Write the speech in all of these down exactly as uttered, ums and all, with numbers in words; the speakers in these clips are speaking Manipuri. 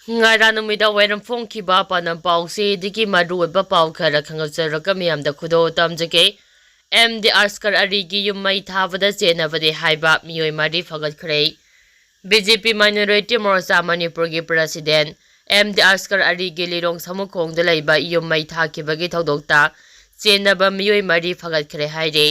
ꯉꯔꯥꯡ ꯅꯨꯃꯤꯗꯥꯡ ꯋꯥꯏꯔꯝ ꯐꯣꯡꯈꯤꯕ ꯄꯥꯎꯅꯝ ꯄꯥꯎꯆꯦꯗꯒꯤ ꯃꯔꯨꯑꯣꯏꯕ ꯄꯥꯎ ꯈꯔ ꯈꯪꯍꯟꯖꯔꯒ ꯃꯤꯌꯥꯝꯗ ꯈꯨꯗꯣꯜ ꯇꯝꯖꯒꯦ꯫ ꯑꯦꯝ ꯗꯤ ꯑꯁꯀꯔ ꯑꯂꯤꯒꯤ ꯌꯨꯝ ꯃꯩ ꯊꯥꯕꯗ ꯆꯦꯟꯅꯕꯅꯤ ꯍꯥꯏꯕ ꯃꯤꯑꯣꯏ ꯃꯔꯤ ꯐꯒꯠꯈ꯭ꯔꯦ꯫ ꯕꯤ ꯖꯦ ꯄꯤ ꯃꯥꯏꯅꯣꯔꯤꯇꯤ ꯃꯣꯔꯆꯥ ꯃꯅꯤꯄꯨꯔꯒꯤ ꯄ꯭ꯔꯁꯤꯗꯦꯟ ꯑꯦꯝ ꯗꯤ ꯑꯁꯀꯔ ꯑꯂꯤꯒꯤ ꯂꯤꯂꯣꯡ ꯁꯃꯨꯈꯣꯡꯗ ꯂꯩꯕ ꯌꯨꯝ ꯃꯩ ꯊꯥꯈꯤꯕꯒꯤ ꯊꯧꯗꯣꯛꯇ ꯆꯦꯟꯅꯕ ꯃꯤꯑꯣꯏ ꯃꯔꯤ ꯐꯒꯠꯈ꯭ꯔꯦ ꯍꯥꯏꯔꯦ꯫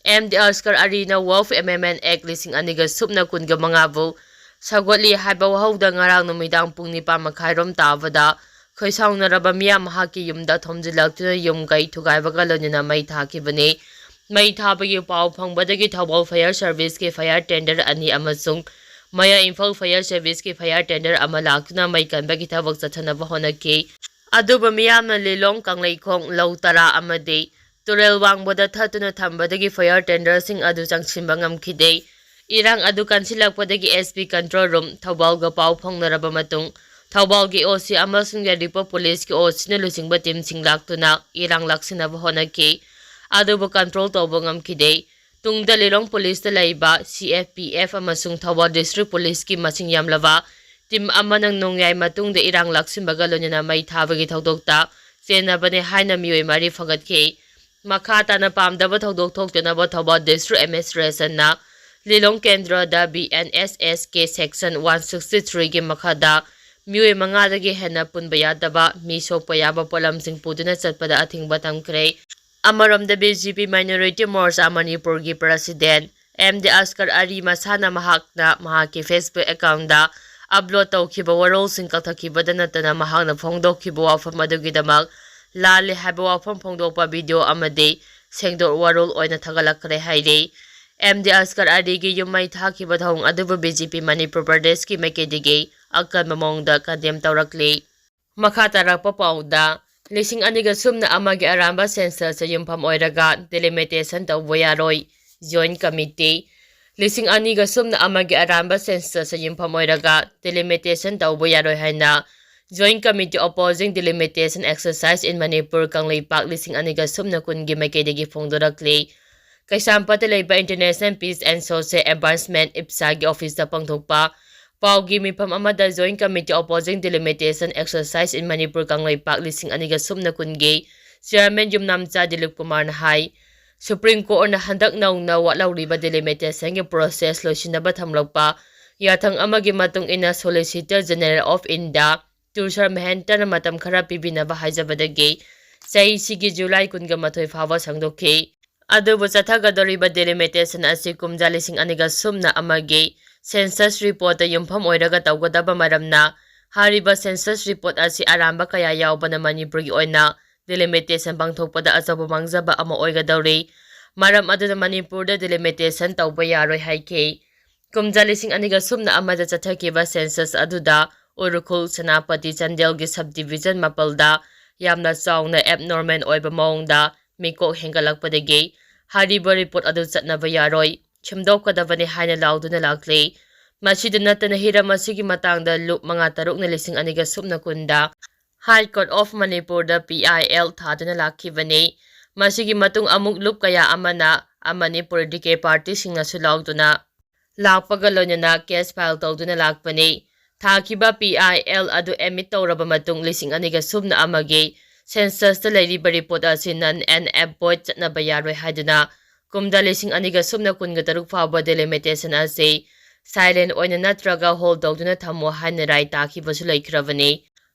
ꯑꯦꯝ ꯗꯤ ꯑꯁꯀꯔ ꯑꯂꯤꯅ ꯋꯥꯜꯐ ꯑꯦꯃꯦꯟꯃꯦꯟ ꯑꯦꯛ ꯂꯤꯁꯤꯡ ꯑꯅꯤꯒ ꯁꯨꯞꯅ ꯀꯨꯟꯒ ꯃꯉꯥꯕꯨ ꯁꯧꯒꯠꯂꯤ ꯍꯥꯏꯕ ꯋꯥꯍꯧꯗ ꯉꯔꯥꯡ ꯅꯨꯃꯤꯗꯥꯡ ꯄꯨꯡ ꯅꯤꯄꯥꯟ ꯃꯈꯥꯏꯔꯣꯝ ꯇꯥꯕꯗ ꯈꯣꯏꯁꯥꯎꯅꯔꯕ ꯃꯤꯌꯥꯝ ꯃꯍꯥꯛꯀꯤ ꯌꯨꯝꯗ ꯊꯣꯝꯖꯤꯜꯂꯛꯇꯨꯅ ꯌꯨꯝ ꯀꯩ ꯊꯨꯒꯥꯏꯕꯒ ꯂꯣꯏꯅꯅ ꯃꯩ ꯊꯥꯈꯤꯕꯅꯤ꯫ ꯃꯩ ꯊꯥꯕꯒꯤ ꯄꯥꯎ ꯐꯪꯕꯗꯒꯤ ꯊꯧꯕꯥꯜ ꯐꯥꯌꯔ ꯁꯔꯚꯤꯁꯀꯤ ꯐꯥꯌꯔ ꯇꯦꯟꯗꯔ ꯑꯅꯤ ꯑꯃꯁꯨꯡ ꯃꯌꯥꯏ ꯏꯝꯐꯥꯜ ꯐꯥꯌꯔ ꯁꯔꯚꯤꯁꯀꯤ ꯐꯥꯌꯔ ꯇꯦꯟꯗꯔ ꯑꯃ ꯂꯥꯛꯇꯨꯅ ꯃꯩ ꯀꯟꯕꯒꯤ ꯊꯕꯛ ꯆꯠꯊꯅꯕ ꯍꯣꯠꯅꯈꯤ꯫ ꯑꯗꯨꯕꯨ ꯃꯤꯌꯥꯝꯅ ꯂꯤꯂꯣꯡ ꯀꯪꯂꯩꯈꯣꯡ ꯂꯧ ꯇꯔꯥ ꯑꯃꯗꯤ ꯇꯨꯔꯦꯜ ꯋꯥꯡꯃꯗ ꯊꯠꯇꯨꯅ ꯊꯝꯕꯗꯒꯤ ꯐꯥꯌꯔ ꯇꯦꯟꯗꯔꯁꯤꯡ ꯑꯗꯨ ꯆꯪꯁꯤꯟꯕ ꯉꯝꯈꯤꯗꯦ꯫ ꯏꯔꯥꯡ ꯑꯗꯨ ꯀꯟꯁꯤꯜꯂꯛꯄꯗꯒꯤ ꯑꯦꯁ ꯄꯤ ꯀꯟꯇ꯭ꯔꯣꯜ ꯔꯨꯝ ꯊꯧꯕꯥꯜꯒ ꯄꯥꯎ ꯐꯥꯎꯅꯔꯕ ꯃꯇꯨꯡ ꯊꯧꯕꯥꯜꯒꯤ ꯑꯣ ꯁꯤ ꯑꯃꯁꯨꯡ ꯌꯥꯏꯔꯤꯄꯣꯛ ꯄꯨꯂꯤꯁꯀꯤ ꯑꯣ ꯁꯤꯅ ꯂꯨꯆꯤꯡꯕ ꯇꯤꯝꯁꯤꯡ ꯂꯥꯛꯇꯨꯅ ꯏꯔꯥꯡ ꯂꯥꯛꯁꯤꯟꯅꯕ ꯍꯣꯠꯅꯈꯤ꯫ ꯑꯗꯨꯕꯨ ꯀꯟꯇ꯭ꯔꯣꯜ ꯇꯧꯕ ꯉꯝꯈꯤꯗꯦ꯫ ꯇꯨꯡꯗ ꯂꯤꯂꯣꯡ ꯄꯨꯂꯤꯁꯇ ꯂꯩꯕ ꯁꯤ ꯑꯦꯐ ꯄꯤ ꯑꯦꯐ ꯑꯃꯁꯨꯡ ꯊꯧꯕꯥꯜ ꯗꯤꯁꯇ꯭ꯔꯤꯛ ꯄꯨꯂꯤꯁꯀꯤ ꯃꯁꯤꯡ ꯌꯥꯝꯂꯕ ꯇꯤꯝ ꯑꯃꯅ ꯅꯣꯡꯌꯥꯏ ꯃꯇꯨꯡꯗ ꯏꯔꯥꯡ ꯂꯥꯛꯁꯤꯟꯕꯒ ꯂꯣꯏꯅꯅ ꯃꯩ ꯊꯥꯕꯒꯤ ꯊꯧꯗꯣꯛꯇ ꯆꯦꯟꯅꯕꯅꯦ ꯍꯥꯏꯅ ꯃꯤꯑꯣꯏ ꯃꯔꯤ ꯐꯒꯠꯈꯤ꯫ ꯃꯈꯥ ꯇꯥꯅ ꯄꯥꯝꯗꯕ ꯊꯧꯗꯣꯛ ꯊꯣꯛꯇꯅꯕ ꯊꯧꯕꯥꯜ ꯗꯤꯁꯇ꯭ꯔꯤꯛ ꯑꯦꯗꯃꯤꯅꯤꯁꯇ꯭ꯔꯦꯁꯟꯅ ꯂꯤꯂꯣꯡ ꯀꯦꯟꯗ꯭ꯔꯗ B N S S K section one sixty ꯊ꯭ꯔꯤꯒꯤ ꯃꯈꯥꯗ ꯃꯤꯑꯣꯏ ꯃꯉꯥꯗꯒꯤ ꯍꯦꯟꯅ ꯄꯨꯟꯕ ꯌꯥꯗꯕ, ꯃꯤ ꯁꯣꯛꯄ ꯌꯥꯕ ꯄꯣꯠꯂꯝꯁꯤꯡ ꯄꯨꯗꯨꯅ ꯆꯠꯄꯗ ꯑꯊꯤꯡꯕ ꯊꯝꯈ꯭ꯔꯦ꯫ ꯑꯃꯔꯣꯝꯗ, ꯕꯤ ꯖꯦ ꯄꯤ ꯃꯥꯏꯅꯣꯔꯤꯇꯤ ꯃꯣꯔꯆꯥ ꯃꯅꯤꯄꯨꯔꯒꯤ ꯄ꯭ꯔꯁꯤꯗꯦꯟ ꯑꯦꯝ ꯗꯤ ꯑꯁꯀꯔ ꯑꯂꯤ ꯃꯁꯥꯅ ꯃꯍꯥꯛꯅ ꯃꯍꯥꯛꯀꯤ ꯐꯦꯁꯕꯨꯛ ꯑꯦꯀꯥꯎꯟꯗ ꯑꯞꯂꯣꯗ ꯇꯧꯈꯤꯕ ꯋꯥꯔꯣꯜꯁꯤꯡ ꯀꯛꯊꯠꯈꯤꯕꯗ ꯅꯠꯇꯅ ꯃꯍꯥꯛꯅ ꯐꯣꯡꯗꯣꯛꯈꯤꯕ ꯋꯥꯐꯝ ꯑꯗꯨꯒꯤꯗꯃꯛ ꯂꯥꯜꯂꯦ ꯍꯥꯏꯕ ꯋꯥꯐꯝ ꯐꯣꯡꯗꯣꯛꯄ ꯚꯤꯗꯤꯑꯣ ꯑꯃꯗꯤ ꯁꯦꯡꯗꯣꯛ ꯋꯥꯔꯣꯜ ꯑꯣꯏꯅ ꯊꯥꯒꯠꯂꯛꯈ꯭ꯔꯦ ꯍꯥꯏꯔꯤ꯫ ꯑꯦꯝ ꯗꯤ ꯑꯁꯀꯔ ꯑꯂꯤꯒꯤ ꯌꯨꯝ ꯃꯩ ꯊꯥꯈꯤꯕ ꯊꯧꯑꯣꯡ ꯑꯗꯨꯕꯨ ꯕꯤ ꯖꯦ ꯄꯤ ꯃꯅꯤꯄꯨꯔ ꯄ꯭ꯔꯗꯦꯁꯀꯤ ꯃꯥꯏꯀꯩꯗꯒꯤ ꯑꯀꯟꯕ ꯃꯑꯣꯡꯗ ꯀꯟꯗꯦꯝ ꯇꯧꯔꯛꯂꯤ꯫ ꯃꯈꯥ ꯇꯥꯔꯛꯄ ꯄꯥꯎꯗ, ꯂꯤꯁꯤꯡ ꯑꯅꯤꯒ ꯁꯨꯞꯅ ꯑꯃꯒꯤ ꯑꯔꯥꯟꯕ ꯁꯦꯟꯁꯁꯇ ꯌꯨꯝꯐꯝ ꯑꯣꯏꯔꯒ ꯗꯤꯂꯤꯃꯤꯇꯦꯁꯟ ꯇꯧꯕ ꯌꯥꯔꯣꯏ, ꯖꯣꯏꯟꯠ ꯀꯃꯤꯇꯤ꯫ ꯂꯤꯁꯤꯡ ꯑꯅꯤꯒ ꯁꯨꯞꯅ ꯑꯃꯒꯤ ꯑꯔꯥꯟꯕ ꯁꯦꯟꯁꯁꯇ ꯌꯨꯝꯐꯝ ꯑꯣꯏꯔꯒ ꯗꯤꯂꯤꯃꯤꯇꯦꯁꯟ ꯇꯧꯕ ꯌꯥꯔꯣꯏ ꯍꯥꯏꯅ Joint Committee Opposing Delimitation Exercise in Manipur Kangleipak ꯂꯤꯁꯤꯡ ꯑꯅꯤꯒ ꯁꯨꯞꯅ ꯀꯨꯟꯒꯤ ꯃꯥꯏꯀꯩꯗꯒꯤ ꯐꯣꯡꯗꯣꯔꯛꯂꯤ꯫ ꯀꯩꯁꯥꯝꯄꯥꯠꯇ ꯂꯩꯕ International Peace and Social Advancement, ꯏꯞꯁꯥꯒꯤ ꯑꯣꯐꯤꯁꯇ ꯄꯥꯡꯊꯣꯛꯄ ꯄꯥꯎꯒꯤ ꯃꯤꯐꯝ ꯑꯃꯗ Joint Committee Opposing Delimitation Exercise in Manipur Kangleipak ꯂꯤꯁꯤꯡ ꯑꯅꯤꯒ ꯁꯨꯞꯅ ꯀꯨꯟꯒꯤ Chairman ꯌꯨꯝꯅꯥꯝꯆꯥ ꯗꯤꯂꯤꯞ ꯀꯨꯃꯥꯔꯅ ꯍꯥꯏ, Supreme Courtꯅ ꯍꯟꯗꯛ ꯅꯧꯅ ꯋꯥꯠꯍꯧꯔꯤꯕ delimitationꯒꯤ process ꯂꯣꯏꯁꯤꯟꯅꯕ ꯊꯝꯂꯛꯄ ꯌꯥꯊꯪ ꯑꯃꯒꯤ ꯃꯇꯨꯡ ꯏꯟꯅ Solicitor General of India ꯇꯨꯁꯥꯔ ꯃꯦꯍꯟꯇꯅ ꯃꯇꯝ ꯈꯔ ꯄꯤꯕꯤꯅꯕ ꯍꯥꯏꯖꯕꯗꯒꯤ ꯆꯍꯤꯁꯤꯒꯤ ꯖꯨꯂꯥꯏ ꯀꯨꯟꯒ ꯃꯥꯊꯣꯏ ꯐꯥꯎꯕ ꯁꯥꯡꯗꯣꯛꯈꯤ꯫ ꯑꯗꯨꯕꯨ ꯆꯠꯊꯒꯗꯧꯔꯤꯕ delimitation ꯑꯁꯤ ꯀꯨꯝꯖꯥ ꯂꯤꯁꯤꯡ ꯑꯅꯤꯒ ꯁꯨꯞꯅ ꯑꯃꯒꯤ census reportꯇ ꯌꯨꯝꯐꯝ ꯑꯣꯏꯔꯒ ꯇꯧꯒꯗꯕ ꯃꯔꯝꯅ, ꯍꯥꯏꯔꯤꯕ census report ꯑꯁꯤ ꯑꯔꯥꯟꯕ ꯀꯌꯥ ꯌꯥꯎꯕꯅ ꯃꯅꯤꯄꯨꯔꯒꯤ ꯑꯣꯏꯅ delimitation ꯄꯥꯡꯊꯣꯛꯄꯗ ꯑꯆꯧꯕ ꯃꯥꯡꯖꯕ ꯑꯃ ꯑꯣꯏꯒꯗꯧꯔꯤ꯫ ꯃꯔꯝ ꯑꯗꯨꯅ ꯃꯅꯤꯄꯨꯔꯗ delimitation ꯇꯧꯕ ꯌꯥꯔꯣꯏ ꯍꯥꯏꯈꯤ꯫ ꯀꯨꯝꯖꯥ ꯂꯤꯁꯤꯡ ꯑꯅꯤꯒ ꯁꯨꯞꯅ ꯑꯃꯗ ꯆꯠꯊꯈꯤꯕ census ꯑꯗꯨꯗ ꯎꯔꯈꯨꯜ, ꯁꯦꯅꯥꯄꯇꯤ, ꯆꯥꯟꯗꯦꯜꯒꯤ subdivision ꯃꯥꯄꯜꯗ ꯌꯥꯝꯅ ꯆꯥꯎꯅ abnormal ꯑꯣꯏꯕ ꯃꯑꯣꯡꯗ ꯃꯤꯀꯣꯛ ꯍꯦꯟꯒꯠꯂꯛꯄꯗꯒꯤ ꯍꯥꯏꯔꯤꯕ report ꯑꯗꯨ ꯆꯠꯅꯕ ꯌꯥꯔꯣꯏ, ꯁꯦꯝꯗꯣꯛꯀꯗꯕꯅꯤ ꯍꯥꯏꯅ ꯂꯥꯎꯗꯨꯅ ꯂꯥꯛꯂꯤ꯫ ꯃꯁꯤꯗ ꯅꯠꯇꯅ ꯍꯤꯔꯝ ꯑꯁꯤꯒꯤ ꯃꯇꯥꯡꯗ ꯂꯨꯞ ꯃꯉꯥ ꯇꯔꯨꯛꯅ ꯂꯤꯁꯤꯡ ꯑꯅꯤꯒ ꯁꯨꯞꯅ ꯀꯨꯟꯗ High Court of ꯃꯅꯤꯄꯨꯔꯗ P I L ꯊꯥꯗꯨꯅ ꯂꯥꯛꯈꯤꯕꯅꯤ꯫ ꯃꯁꯤꯒꯤ ꯃꯇꯨꯡ ꯑꯃꯨꯛ ꯂꯨꯞ ꯀꯌꯥ ꯑꯃꯅ ꯑꯃꯅꯤ political partyꯁꯤꯡꯅꯁꯨ ꯂꯥꯎꯗꯨꯅ ꯂꯥꯛꯄꯒ ꯂꯣꯏꯅꯅ case file ꯇꯧꯗꯨꯅ ꯂꯥꯛꯄꯅꯤ꯫ ꯊꯥꯈꯤꯕ P I L ꯑꯗꯨ admit ꯇꯧꯔꯕ ꯃꯇꯨꯡ ꯂꯤꯁꯤꯡ ꯑꯅꯤꯒ ꯁꯨꯞꯅ ꯑꯃꯒꯤ censusꯇ ꯂꯩꯔꯤꯕ report ꯑꯁꯤ null and void ꯆꯠꯅꯕ ꯌꯥꯔꯣꯏ ꯍꯥꯏꯗꯨꯅ ꯀꯨꯝꯖꯥ ꯂꯤꯁꯤꯡ ꯑꯅꯤꯒ ꯁꯨꯞꯅ ꯀꯨꯟꯒ ꯇꯔꯨꯛ ꯐꯥꯎꯕ delimitation ꯑꯁꯤ silent ꯑꯣꯏꯅ ꯅꯠꯇ꯭ꯔꯒ hold ꯇꯧꯗꯨꯅ ꯊꯝꯃꯨ ꯍꯥꯏꯅ ꯔꯥꯏ ꯇꯥꯈꯤꯕꯁꯨ ꯂꯩꯈ꯭ꯔꯕꯅꯤ꯫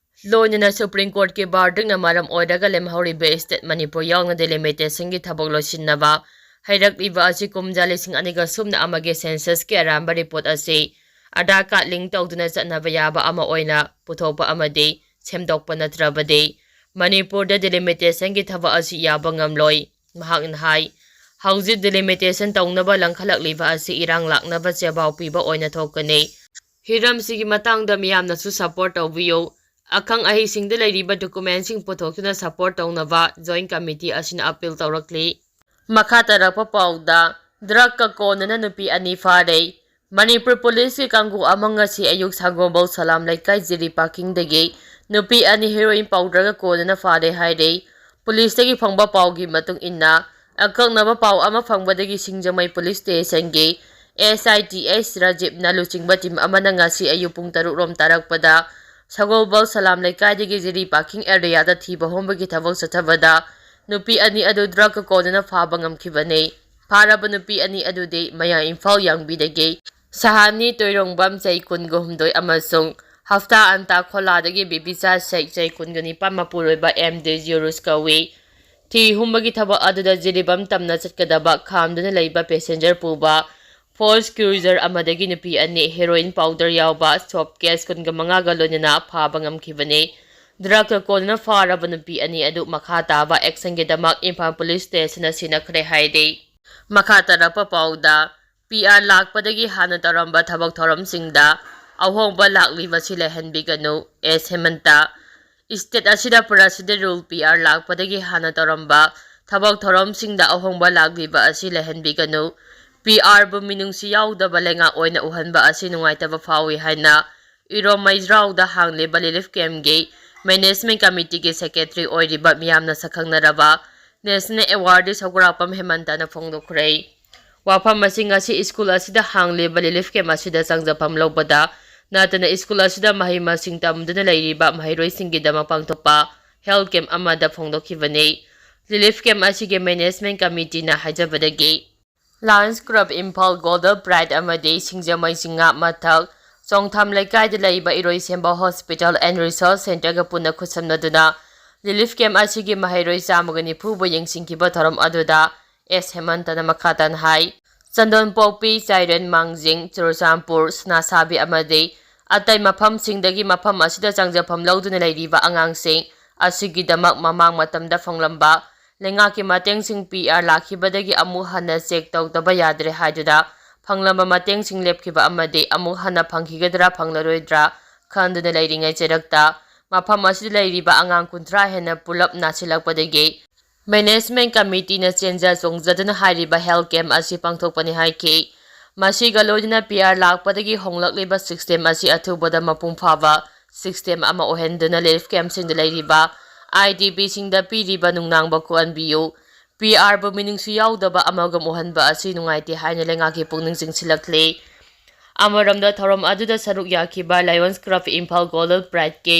ꯂꯣꯏꯅꯅ Supreme Courtꯀꯤ verdictꯅ ꯃꯔꯝ ꯑꯣꯏꯔꯒ ꯂꯦꯝꯍꯧꯔꯤꯕ state ꯃꯅꯤꯄꯨꯔ ꯌꯥꯎꯅ delimitationꯒꯤ ꯊꯕꯛ ꯂꯣꯏꯁꯤꯟꯅꯕ ꯍꯩꯔꯛꯂꯤꯕ ꯑꯁꯤ ꯀꯨꯝꯖꯥ ꯂꯤꯁꯤꯡ ꯑꯅꯤꯒ ꯁꯨꯞꯅ ꯑꯃꯒꯤ censusꯀꯤ ꯑꯔꯥꯟꯕ report ꯑꯁꯤ Aadhaar card link ꯇꯧꯗꯨꯅ ꯆꯠꯅꯕ ꯌꯥꯕ ꯑꯃ ꯑꯣꯏꯅ ꯄꯨꯊꯣꯛꯄ ꯑꯃꯗꯤ ꯁꯦꯝꯗꯣꯛꯄ ꯅꯠꯇ꯭ꯔꯕꯗꯤ ꯃꯅꯤꯄꯨꯔꯗ delimitationꯒꯤ ꯊꯕꯛ ꯑꯁꯤ ꯌꯥꯕ ꯉꯝꯂꯣꯏ꯫ ꯃꯍꯥꯛꯅ ꯍꯥꯏ, ꯍꯧꯖꯤꯛ delimitation ꯇꯧꯅꯕ ꯂꯪꯈꯠꯂꯛꯂꯤꯕ ꯑꯁꯤ ꯏꯔꯥꯡ ꯂꯥꯛꯅꯕ ꯆꯦꯕꯥꯎ ꯄꯤꯕ ꯑꯣꯏꯅ ꯊꯣꯛꯀꯅꯤ꯫ ꯍꯤꯔꯝꯁꯤꯒꯤ ꯃꯇꯥꯡꯗ ꯃꯤꯌꯥꯝꯅꯁꯨ support ꯇꯧꯕꯤꯌꯨ꯫ ꯑꯈꯪ ꯑꯍꯩꯁꯤꯡꯗ ꯂꯩꯔꯤꯕ documentꯁꯤꯡ ꯄꯨꯊꯣꯛꯇꯨꯅ support ꯇꯧꯅꯕ Joint Committee ꯑꯁꯤꯅ appeal ꯇꯧꯔꯛꯂꯤ꯫ ꯃꯈꯥ ꯇꯥꯔꯛꯄ ꯄꯥꯎꯗ, drugꯀ ꯀꯣꯟꯅꯅ ꯅꯨꯄꯤ ꯑꯅꯤ ꯐꯥꯔꯦ꯫ ꯃꯅꯤꯄꯨꯔ ꯄꯨꯂꯤꯁꯀꯤ ꯀꯥꯡꯕꯨ ꯑꯃ ꯉꯁꯤ ꯑꯌꯨꯛ ꯁꯒꯣꯜꯕꯧ ꯁꯂꯥꯝ ꯂꯩꯀꯥꯏ ꯖꯤꯔꯤ parkingꯗꯒꯤ ꯅꯨꯄꯤ ꯑꯅꯤ heroin powderꯒ ꯀꯣꯟꯅꯅ ꯐꯥꯔꯦ ꯍꯥꯏꯔꯦ꯫ ꯄꯨꯂꯤꯁꯇꯒꯤ ꯐꯪꯕ ꯄꯥꯎꯒꯤ ꯃꯇꯨꯡ ꯏꯟꯅ, ꯑꯀꯛꯅꯕ ꯄꯥꯎ ꯑꯃ ꯐꯪꯕꯗꯒꯤ ꯁꯤꯡꯖꯃꯩ ꯄꯨꯂꯤꯁ stationꯒꯤ ꯑꯦꯁ ꯑꯥꯏ ꯇꯤ ꯑꯦꯁ ꯔꯥꯖꯤꯞꯅ ꯂꯨꯆꯤꯡꯕ ꯇꯤꯝ ꯑꯃꯅ ꯉꯁꯤ ꯑꯌꯨꯛ ꯄꯨꯡ ꯇꯔꯨꯛ ꯔꯣꯝ ꯇꯥꯔꯛꯄꯗ ꯁꯒꯣꯜꯕꯜ ꯁꯂꯥꯝ ꯂꯩꯀꯥꯏꯗꯒꯤ ꯖꯤꯔꯤ ꯄꯥꯔꯀꯤꯡ ꯑꯦꯔꯤꯌꯥꯗ ꯊꯤꯕ ꯍꯨꯝꯕꯒꯤ ꯊꯕꯛ ꯆꯠꯊꯕꯗ ꯅꯨꯄꯤ ꯑꯅꯤ ꯑꯗꯨ ꯗ꯭ꯔꯒꯀ ꯀꯣꯟꯅꯅ ꯐꯥꯕ ꯉꯝꯈꯤꯕꯅꯤ꯫ ꯐꯥꯔꯕ ꯅꯨꯄꯤ ꯑꯅꯤ ꯑꯗꯨꯗꯤ ꯃꯌꯥꯡ ꯏꯝꯐꯥꯜ ꯌꯥꯡꯕꯤꯗꯒꯤ ꯁꯍꯥꯅꯤ ꯇꯣꯏꯔꯣꯡꯕꯝ ꯆꯍꯤ ꯀꯨꯟꯒ ꯍꯨꯝꯗꯣꯏ ꯑꯃꯁꯨꯡ ꯍꯞꯇꯥ ꯑꯟꯇꯥ ꯈꯣꯂꯥꯗꯒꯤ ꯕꯤꯕꯤꯆꯥ ꯁꯦꯛ ꯆꯍꯤ ꯀꯨꯟꯒ ꯅꯤꯄꯥꯟ ꯃꯄꯨꯔꯣꯏꯕ ꯑꯦꯝ ꯗꯦꯖꯤꯌꯣꯔꯨꯁ ꯀꯧꯏ꯫ ꯊꯤ ꯍꯨꯝꯕꯒꯤ ꯊꯕꯛ ꯑꯗꯨꯗ ꯖꯤꯔꯤꯕꯥꯝ ꯇꯝꯅ ꯆꯠꯀꯗꯕ ꯈꯥꯝꯗꯨꯅ ꯂꯩꯕ ꯄꯦꯁꯦꯟꯖꯔ ꯄꯨꯕ ꯐꯣꯔꯁ ꯀ꯭ꯔꯨꯏꯖꯔ ꯑꯃꯗꯒꯤ ꯅꯨꯄꯤ ꯑꯅꯤ ꯍꯦꯔꯣꯏꯟ ꯄꯥꯎꯗꯔ ꯌꯥꯎꯕ ꯁꯣꯞ ꯀꯦꯁ ꯀꯨꯟꯒ ꯃꯉꯥꯒ ꯂꯣꯏꯅꯅ ꯐꯥꯕ ꯉꯝꯈꯤꯕꯅꯤ꯫ ꯗ꯭ꯔꯒꯀ ꯀꯣꯟꯅꯅ ꯐꯥꯔꯕ ꯅꯨꯄꯤ ꯑꯅꯤ ꯑꯗꯨ ꯃꯈꯥ ꯇꯥꯕ ꯑꯦꯛꯁꯟꯒꯤꯗꯃꯛ ꯏꯝꯐꯥꯜ ꯄꯨꯂꯤꯁ ꯁ꯭ꯇꯦꯁꯟꯗ ꯁꯤꯟꯅꯈ꯭ꯔꯦ ꯍꯥꯏꯔꯤ꯫ ꯃꯈꯥ ꯇꯥꯔꯛꯄ ꯄꯥꯎꯗ, ꯄꯤ ꯑꯥꯔ ꯂꯥꯛꯄꯗꯒꯤ ꯍꯥꯟꯅ ꯇꯧꯔꯝꯕ ꯊꯕꯛ ꯊꯧꯔꯝꯁꯤꯡꯗ ꯑꯍꯣꯡꯕ ꯂꯥꯛꯂꯤꯕꯁꯤ ꯂꯩꯍꯟꯕꯤꯒꯅꯨ, ꯑꯦꯁ ꯍꯦꯃꯟꯇ꯫ ꯁ꯭ꯇꯦꯠ ꯑꯁꯤꯗ ꯄ꯭ꯔꯁꯤꯗꯦꯟ ꯔꯨꯜ ꯄꯤ ꯑꯥꯔ ꯂꯥꯛꯄꯗꯒꯤ ꯍꯥꯟꯅ ꯇꯧꯔꯝꯕ ꯊꯕꯛ ꯊꯧꯔꯝꯁꯤꯡꯗ ꯑꯍꯣꯡꯕ ꯂꯥꯛꯂꯤꯕ ꯑꯁꯤ ꯂꯩꯍꯟꯕꯤꯒꯅꯨ꯫ ꯄꯤ ꯑꯥꯔꯕꯨ ꯃꯤꯅꯨꯡꯁꯤ ꯌꯥꯎꯗꯕ ꯂꯩꯉꯥꯛ ꯑꯣꯏꯅ ꯎꯍꯟꯕ ꯑꯁꯤ ꯅꯨꯡꯉꯥꯏꯇꯕ ꯐꯥꯎꯏ ꯍꯥꯏꯅ ꯏꯔꯣꯝ ꯃꯩꯖ꯭ꯔꯥꯎꯗ ꯍꯥꯡꯂꯤꯕ ꯔꯤꯂꯤꯐ ꯀꯦꯝꯞꯀꯤ ꯃꯦꯅꯦꯖꯃꯦꯟꯠ ꯀꯃꯤꯇꯤꯒꯤ ꯁꯦꯀ꯭ꯔꯦꯇꯔꯤ ꯑꯣꯏꯔꯤꯕ ꯃꯤꯌꯥꯝꯅ ꯁꯛꯈꯪꯅꯔꯕ ꯅꯦꯁꯅꯦꯜ ꯑꯦꯋꯥꯔꯗꯤ ꯁꯧꯒ꯭ꯔꯥꯛꯄꯝ ꯍꯦꯃꯟꯇꯅ ꯐꯣꯡꯗꯣꯛꯈ꯭ꯔꯦ꯫ ꯋꯥꯐꯝ ꯑꯁꯤ ꯉꯁꯤ ꯁ꯭ꯀꯨꯜ ꯑꯁꯤꯗ ꯍꯥꯡꯂꯤꯕ ꯔꯤꯂꯤꯐ ꯀꯦꯝꯞ ꯑꯁꯤꯗ ꯆꯪꯖꯐꯝ ꯂꯧꯕꯗ ꯅꯠꯇꯅ ꯁ꯭ꯀꯨꯜ ꯑꯁꯤꯗ ꯃꯍꯩ ꯃꯁꯤꯡ ꯇꯝꯗꯨꯅ ꯂꯩꯔꯤꯕ ꯃꯍꯩꯔꯣꯏꯁꯤꯡꯒꯤꯗꯃꯛ ꯄꯥꯡꯊꯣꯛꯄ ꯍꯦꯜꯊ ꯀꯦꯝꯞ ꯑꯃꯗ ꯐꯣꯡꯗꯣꯛꯈꯤꯕꯅꯤ꯫ ꯔꯤꯂꯤꯐ ꯀꯦꯝꯞ ꯑꯁꯤꯒꯤ ꯃꯦꯅꯦꯖꯃꯦꯟꯠ ꯀꯃꯤꯇꯤꯅ ꯍꯥꯏꯖꯕꯗꯒꯤ, ꯂꯥꯌꯟꯁ ꯀ꯭ꯂꯕ ꯏꯝꯐꯥꯜ ꯒꯣꯜꯗꯜ ꯕ꯭ꯔꯥꯏꯠ ꯑꯃꯗꯤ ꯁꯤꯡꯖꯃꯩ ꯆꯤꯡꯉꯥ ꯃꯊꯛ ꯆꯣꯡꯊꯥꯝ ꯂꯩꯀꯥꯏꯗ ꯂꯩꯕ ꯏꯔꯣꯏꯁꯦꯝꯕ ꯍꯣꯁꯄꯤꯇꯥꯜ ꯑꯦꯟ ꯔꯤꯁꯔꯁ ꯁꯦꯟꯇꯔꯒ ꯄꯨꯟꯅ ꯈꯨꯠꯁꯝꯅꯗꯨꯅ ꯔꯤꯂꯤꯐ ꯀꯦꯝꯞ ꯑꯁꯤꯒꯤ ꯃꯍꯩꯔꯣꯏ ꯆꯥꯝꯃꯒ ꯅꯤꯐꯨꯕꯨ ꯌꯦꯡꯁꯤꯟꯈꯤꯕ ꯊꯧꯔꯝ ꯑꯗꯨꯗ ꯑꯦꯁ ꯍꯦꯃꯟꯇꯅ ꯃꯈꯥ ꯇꯥꯅ ꯍꯥꯏ, ꯆꯟꯗꯣꯟꯄꯣꯛꯄꯤ, ꯆꯥꯏꯔꯦꯟ ꯃꯥꯡꯖꯤꯡ, ꯆꯨꯔꯆꯥꯟꯄꯨꯔ, ꯁꯅꯥꯁꯥꯕꯤ ꯑꯃꯗꯤ ꯑꯇꯩ ꯃꯐꯝꯁꯤꯡꯗꯒꯤ ꯃꯐꯝ ꯑꯁꯤꯗ ꯆꯪꯖꯐꯝ ꯂꯧꯗꯨꯅ ꯂꯩꯔꯤꯕ ꯑꯉꯥꯡꯁꯤꯡ ꯑꯁꯤꯒꯤꯗꯃꯛ ꯃꯃꯥꯡ ꯃꯇꯝꯗ ꯐꯪꯂꯝꯕ ꯂꯩꯉꯥꯛꯀꯤ ꯃꯇꯦꯡꯁꯤꯡ ꯄꯤ ꯑꯥꯔ ꯂꯥꯛꯈꯤꯕꯗꯒꯤ ꯑꯃꯨꯛ ꯍꯟꯅ ꯆꯦꯛ ꯇꯧꯗꯕ ꯌꯥꯗ꯭ꯔꯦ ꯍꯥꯏꯗꯨꯅ ꯐꯪꯂꯝꯕ ꯃꯇꯦꯡꯁꯤꯡ ꯂꯦꯞꯈꯤꯕ ꯑꯃꯗꯤ ꯑꯃꯨꯛ ꯍꯟꯅ ꯐꯪꯈꯤꯒꯗ꯭ꯔꯥ ꯐꯪꯂꯔꯣꯏꯗ꯭ꯔꯥ ꯈꯟꯗꯨꯅ ꯂꯩꯔꯤꯉꯩ ꯆꯩꯔꯛꯇ ꯃꯐꯝ ꯑꯁꯤꯗ ꯂꯩꯔꯤꯕ ꯑꯉꯥꯡ ꯀꯨꯟꯊ꯭ꯔꯥ ꯍꯦꯟꯅ ꯄꯨꯂꯞ ꯅꯥꯁꯤꯜꯂꯛꯄꯗꯒꯤ ꯃꯦꯅꯦꯖꯃꯦꯟꯠ ꯀꯃꯤꯇꯤꯅ ꯆꯦꯟꯖ ꯆꯣꯡꯖꯗꯨꯅ ꯍꯥꯏꯔꯤꯕ ꯍꯦꯜꯊ ꯀꯦꯝꯞ ꯑꯁꯤ ꯄꯥꯡꯊꯣꯛꯄꯅꯤ ꯍꯥꯏꯈꯤ꯫ ꯃꯁꯤꯒ ꯂꯣꯏꯅꯅ ꯄꯤ ꯑꯥꯔ ꯂꯥꯛꯄꯗꯒꯤ ꯍꯣꯡꯂꯛꯂꯤꯕ ꯁꯤꯁꯇꯦꯝ ꯑꯁꯤ ꯑꯊꯨꯕꯗ ꯃꯄꯨꯡ ꯐꯥꯕ ꯁꯤꯁꯇꯦꯝ ꯑꯃ ꯑꯣꯏꯍꯟꯗꯨꯅ ꯔꯤꯂꯤꯐ ꯀꯦꯝꯞꯁꯤꯡꯗ ꯂꯩꯔꯤꯕ ꯑꯥꯏ ꯗꯤ ꯄꯤꯁꯤꯡꯗ ꯄꯤꯔꯤꯕ ꯅꯨꯡꯅꯥꯡꯕ ꯀꯣꯛꯍꯟꯕꯤꯌꯨ꯫ ꯄꯤ ꯑꯥꯔꯕꯨ ꯃꯤꯅꯨꯡꯁꯤ ꯌꯥꯎꯗꯕ ꯑꯃꯒꯨꯝ ꯎꯍꯟꯕ ꯑꯁꯤ ꯅꯨꯡꯉꯥꯏꯇꯦ ꯍꯥꯏꯅ ꯂꯩꯉꯥꯛꯀꯤ ꯄꯨꯛꯅꯤꯡ ꯆꯤꯡꯁꯤꯜꯂꯛꯂꯤ꯫ ꯑꯃꯔꯣꯝꯗ, ꯊꯧꯔꯝ ꯑꯗꯨꯗ ꯁꯔꯨꯛ ꯌꯥꯈꯤꯕ Lions Club Imphal Golden Prideꯀꯤ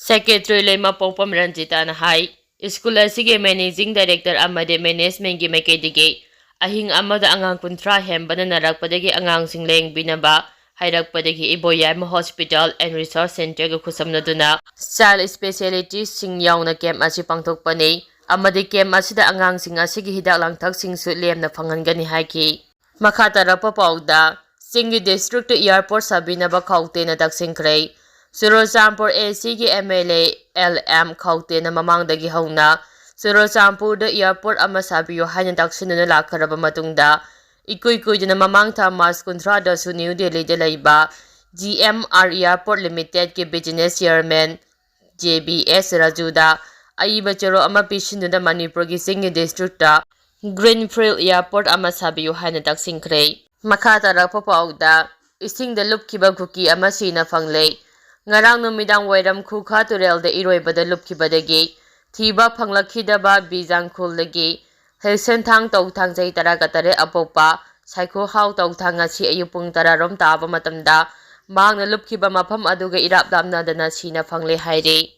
Secretary ꯂꯩꯃ ꯄꯣꯛꯄꯝ ꯔꯟꯖꯤꯇꯥꯅ ꯍꯥꯏ, ꯁ꯭ꯀꯨꯜ ꯑꯁꯤꯒꯤ Managing Director ꯑꯃꯗꯤ Managementꯀꯤ ꯃꯥꯏꯀꯩꯗꯒꯤ ꯑꯍꯤꯡ ꯑꯃꯗ ꯑꯉꯥꯡ ꯀꯨꯟꯊ꯭ꯔꯥ ꯍꯦꯟꯕꯅ ꯅꯥꯔꯛꯄꯗꯒꯤ ꯑꯉꯥꯡꯁꯤꯡ ꯂꯥꯌꯦꯡꯕꯤꯅꯕ ꯍꯥꯏꯔꯛꯄꯗꯒꯤ ꯏꯕꯣꯌꯥꯏꯃ Hospital and Research Centreꯒ ꯈꯨꯠꯁꯝꯅꯗꯨꯅ Child Specialityꯁꯤꯡ ꯌꯥꯎꯅ camp ꯑꯁꯤ ꯄꯥꯡꯊꯣꯛꯄꯅꯤ ꯑꯃꯗꯤ camp ꯑꯁꯤꯗ ꯑꯉꯥꯡꯁꯤꯡ ꯑꯁꯤꯒꯤ ꯍꯤꯗꯥꯛ ꯂꯥꯡꯊꯛꯁꯤꯡꯁꯨ ꯂꯦꯝꯅ ꯐꯪꯍꯟꯒꯅꯤ ꯍꯥꯏꯈꯤ꯫ ꯃꯈꯥ ꯇꯥꯔꯛꯄ ꯄꯥꯎꯗ, ꯆꯤꯡꯒꯤ districtꯇ airport ꯁꯥꯕꯤꯅꯕ ꯈꯧꯇꯦꯅ ꯇꯛꯁꯤꯟꯈ꯭ꯔꯦ꯫ ꯆꯨꯔꯆꯥꯟꯄꯨꯔ ACꯒꯤ MLA LM ꯈꯧꯇꯦꯅ ꯃꯃꯥꯡꯗꯒꯤ ꯍꯧꯅ ꯆꯨꯔꯆꯥꯟꯄꯨꯔꯗ airport ꯑꯃ ꯁꯥꯕꯤꯌꯨ ꯍꯥꯏꯅ ꯇꯛꯁꯤꯟꯗꯨꯅ ꯂꯥꯛꯈ꯭ꯔꯕ ꯃꯇꯨꯡꯗ, ꯏꯀꯨꯏ ꯀꯨꯏꯗꯅ ꯃꯃꯥꯡ ꯊꯥ March ꯀꯨꯟꯊ꯭ꯔꯥꯗꯁꯨ New Delhiꯗ ꯂꯩꯕ GMR Airport Limitedꯀꯤ business chairman JBS ꯔꯥꯖꯨꯗ ꯑꯏꯕ ꯆꯦꯔꯣꯜ ꯑꯃ ꯄꯤꯁꯤꯟꯗꯨꯅ ꯃꯅꯤꯄꯨꯔꯒꯤ ꯆꯤꯡꯒꯤ districtꯇ Greenfield Airport ꯑꯃ ꯁꯥꯕꯤꯌꯨ ꯍꯥꯏꯅ ꯇꯛꯁꯤꯟꯈ꯭ꯔꯦ꯫ ꯃꯈꯥ ꯇꯥꯔꯛꯄ ꯄꯥꯎꯗ, ꯏꯁꯤꯡꯗ ꯂꯨꯞꯈꯤꯕ ꯀꯨꯀꯤ ꯑꯃ ꯁꯤꯅ ꯐꯪꯂꯦ꯫ ꯉꯔꯥꯡ ꯅꯨꯃꯤꯗꯥꯡ ꯋꯥꯏꯔꯝ ꯈꯨꯈꯥ ꯇꯨꯔꯦꯜꯗ ꯏꯔꯣꯏꯕꯗ ꯂꯨꯞꯈꯤꯕꯗꯒꯤ ꯊꯤꯕ ꯐꯪꯂꯛꯈꯤꯗꯕ ꯕꯤꯖꯥꯡ ꯈꯨꯜꯗꯒꯤ ꯍꯦꯛꯁꯦꯟꯊꯥꯡ ꯇꯧꯊꯥꯡ ꯆꯍꯤ ꯇꯔꯥꯒ ꯇꯔꯦꯠ ꯑꯄꯣꯛꯄ ꯁꯥꯏꯈꯣꯍꯥꯎ ꯇꯧꯊꯥꯡ ꯉꯁꯤ ꯑꯌꯨꯛ ꯄꯨꯡ ꯇꯔꯥꯔꯣꯝ ꯇꯥꯕ ꯃꯇꯝꯗ ꯃꯍꯥꯛꯅ ꯂꯨꯞꯈꯤꯕ ꯃꯐꯝ ꯑꯗꯨꯒ ꯏꯔꯥꯞ ꯂꯥꯞꯅꯗꯅ ꯁꯤꯅ ꯐꯪꯂꯦ ꯍꯥꯏꯔꯤ꯫